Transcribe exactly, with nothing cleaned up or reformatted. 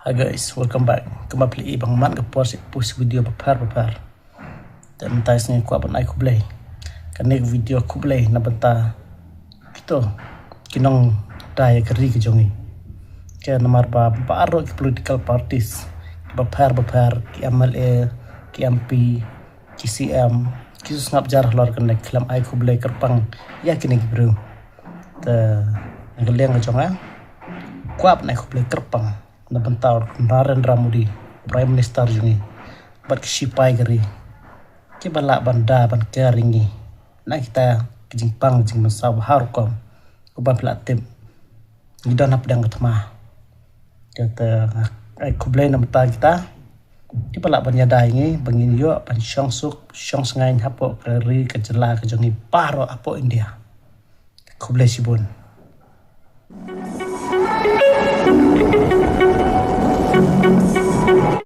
Hi guys, welcome back. Kumba phi la i ba nga mad ka por sha post video bapher bapher. Te mynta sngewbha kwah ban ai khublei. Kane ka video khublei na bynta kito ki nongdai ka ri ka jong ngi. Ka namar ba baroh ki political parties bapher bapher, ki M L A, ki M P, ki C M, ki sngap jar halor kane, khlem ai khublei kyrpang ïa kine ki briew. Te na ka liang ka jong nga kwah ban ai khublei kyrpang na bynta Narendra Modi, Prime Minister jong ngi, bad ki sipai ka ri, kiba lah ban da ban ker ïa ngi na kita ki jingpang jingmynsaw bha rukom. Kumba phi la tip, ngi don hapdeng ka thma. Te nga ai khublei na bynta kita kiba lah ban ïada ïa ngi ba ngin ïoh ban shong suk shong sngewbha hapoh ka ri ka jylla ka jong ngi baroh hapoh India. Khublei shibun.